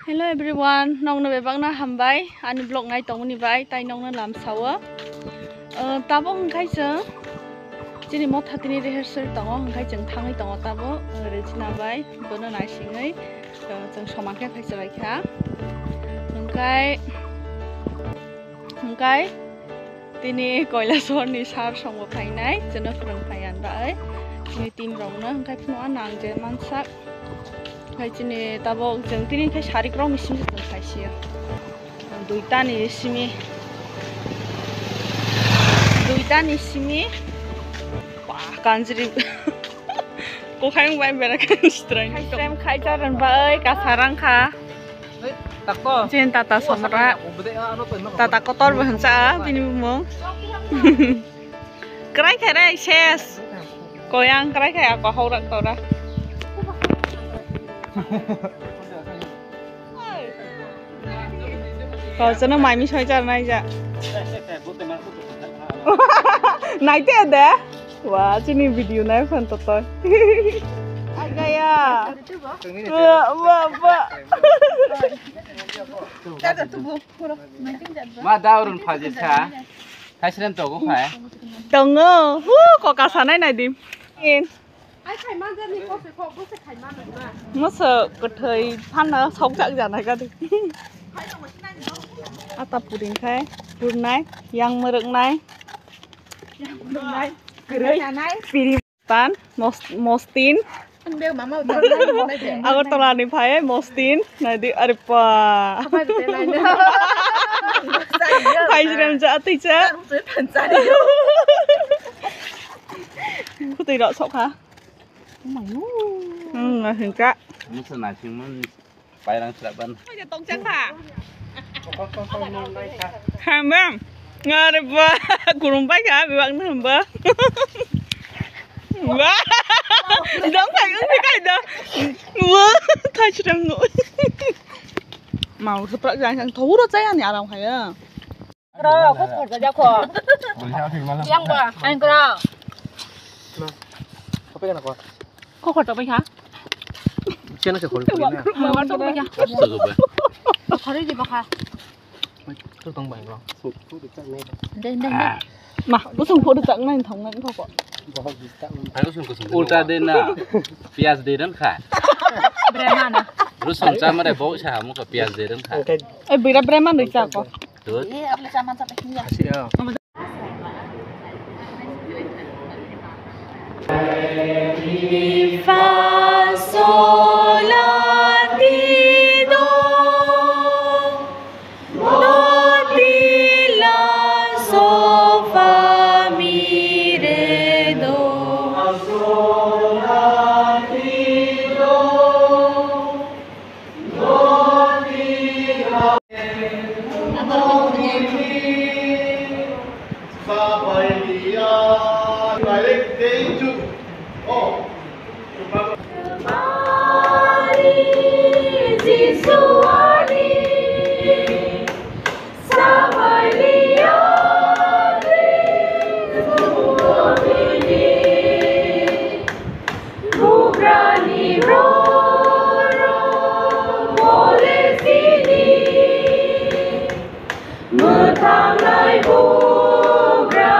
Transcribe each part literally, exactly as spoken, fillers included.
Hello everyone, nokno bebakno hambai ani vlog nai tongmani bai, tai nokno lamsao. Uh, tabuk hwnkhe chwng chini motha tini rehearsal tongo, hwnkhe chwng thangwi tongo tabuk, uh, Regina bai bono naisingwi, uh, chwng soman khe phaichalaikha. Hwnkhe, hwnkhe tini Kailasahar ni sir songbo phainai, chwngno phwrwng phai ang bai. Chini team rokno hwnkhe phano nang je mansak. Hai chini tabuk chwng tini khe sarik rok ni simi chwng khai sia. Duita ni simi. Duita ni simi. Wah, kanjri. Kokhai bai bera kan strai. Hai frame khai jaran bai kasarang kha. Jen Tata Samra. Tata kotor bo hwnsa bini bumung. Krai khe re ses. Koyang krai khe ako haurak tora. Kau chana mai mi soi char nai ja. Nai te de. Wa chini video nai phan to toi. Agaya. Wa wa wa. Ma daurun phaji sa. Thaisrem togo khai. Tongo. Hu koka sanai nai dim. In. Ai khai manjani kose kho bose khai manjani ma. Moso kwthwi phanna sokjak janai gadi. Ata puring khai purnai yang muruknai. Yang muruknai. Kwrwi. Nai. Piri. Pan, mos-, mostin. Ang beo mama utar nai, nai, nai. Agartala ni phai mostin. Nai di, are pa. Apa gitu, nai, nai. Phai jrem ja, twi ja. Taru se pan sa di. Kutui rok sok ha. Oh my God. Hmm, ngasing ka. Musa nasing man. Pairang serapan. Tongchang kha. Hamba. Ngare ba. Kurung pai kha, bibak na hamba. Ba. Dong thai ung kai da. Wa, thai chirang no. Mau seprak jang jang thau ro chaya ni aram khaya. Kro, kos khorja jako. Yang ba, ang kro. Apa kena kau? Kok khorja pai kha? Chena ke khol puri na. Mama to pai kha. Astaga ba. Khori di ba kha. Tu tong bai bro. Den den den. Ma, usung photo tak nai thong nai kok. Ulta de na. Piyaj de ran kha. Brema na. Rusun chamare bo sa mo ka piyaj de ran kha. Eh, bira brema nui cha ko. Good. Fa, sol, la, ti, do. Do, ti, la, so, fa, mi, re, do. Bugrani roro bole sini, mwthangnai bugra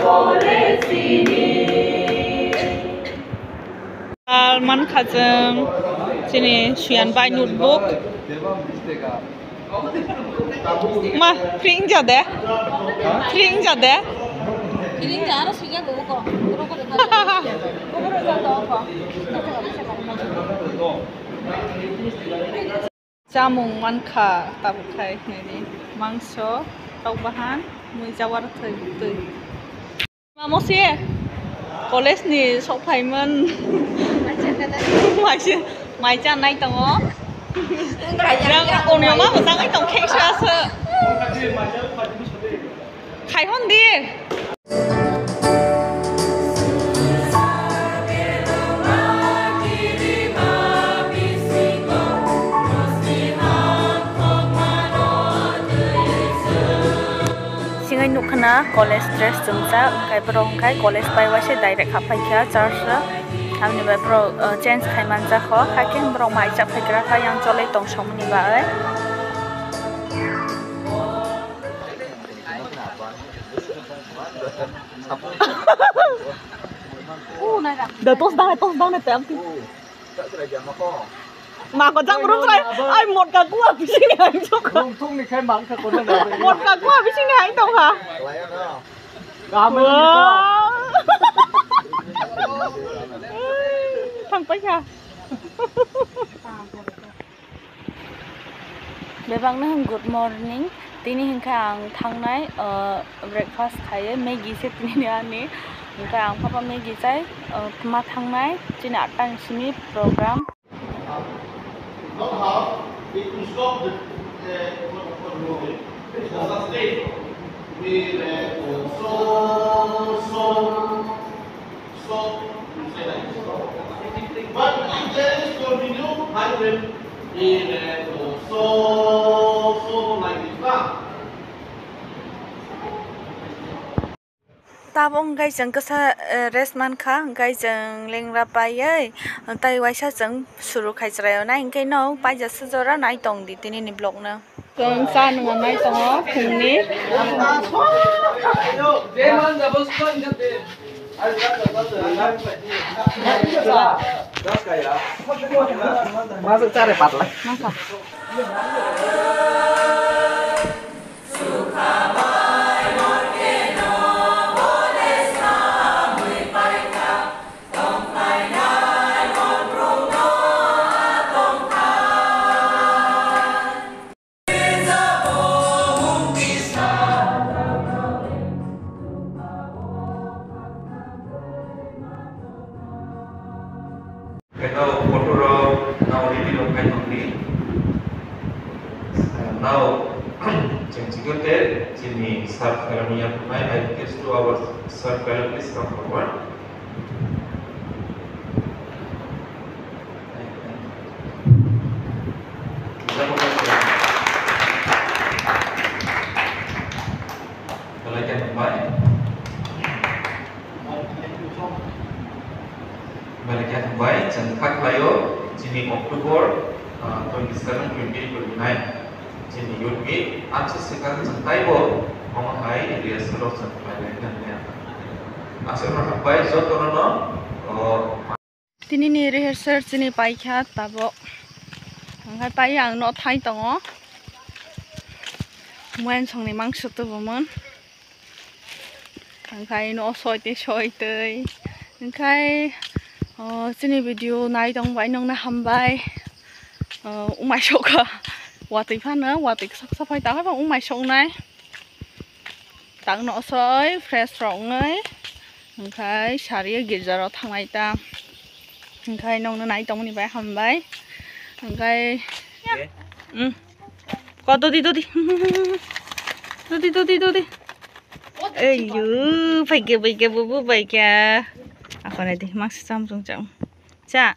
bole sini. Al mankha chwng chini Suyan bai notebook. Ma, pring ja de. Pring ja de. Pring ja aro sija go ko. Chamung mankha tabuk khai nini mangso, tok bahan, mui jawar thwi twi. Mamo se college ni sok phaimon. Mai se, mai se, mai cha nai tongo. Yang onyo ma bo tangai tong khek sa se. Khai hon di. Singai nukha na college dress chumjak, hwnkhe borok hwnkhe college bai waisa direct haphaikha church o. Aboni bai borok, uh, change khai manjak kho, hakhe borok mai chap phai gra kha yang cholai tong somni bai. Da tos dang, tos dang ne tem. Ma ko jang brum jai, ai mot ka kuwa bising ni hai jok. Rung thung ni khai mang kha kono na. Mot ka kuwa bising ni hai tong kha. Wah. Thang pai kha. Bebakno good morning. Tini hinkhe ang thangnai, uh, breakfast khaiwi, Maggi se tini ani. Hinkhe ang papa Maggi chai, uh, ma thangnai, chini atta ni simi program. Not half, it will stop the, uh, sustain. We, uh, so, so, so, but if there is continue, I will, uh, so, so like this, huh? Tabuk wngkha chwng kwsa, eh, rest mankha, wngkha chwng lengra paiwi, tei waisa chwng suru khai chwraio nai, hwnkhe no paijasa jora nai tong di tini ni vlog no. Chwng cha nwngnai tongo phungni. Masuk cari patla. Masa. Khe nao photo rok nao ready rok khai tong di. Nao chwng chikon te chini sir Phailani yapharnai. I request to our sir Phaila, please come forward. Belai khe hambai. Belai khe hambai, chwng kha khlaio chini October, ah, twenty seven, twenty twenty nine chini youth meet. Amsa swkang chwng taibo omo hai rehearsal rok chwng khlai lai nang ya. Aswkno hambai jotono no, oh, Tini ni rehearsal chini paikha tabuk. Hwnkhai pai ang no thai tongo. Muiangsong ni mangso tubumon. Hwnkhai no soi tei soi tei. Hwnkhai, oh, chini video nai tong bai nongna hambai. Oh, umai sokha. Watwi phano, watwi kisa kisa phai tangkha umai soknai. Tang no soi fresh rok wngnai, hwnkhai sari o girja rok thangnai ta, hwnkhai nongno nai tongmani bai hambai, hwnkhai, mm. Ko dodi, dodi, dodi, dodi, dodi, ei yu, phaikhe, phaikhe, bubu phaikhe, ako nai di, mangsa cham cham cham, cha.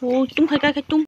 O, tum khai, khai, khai, tum.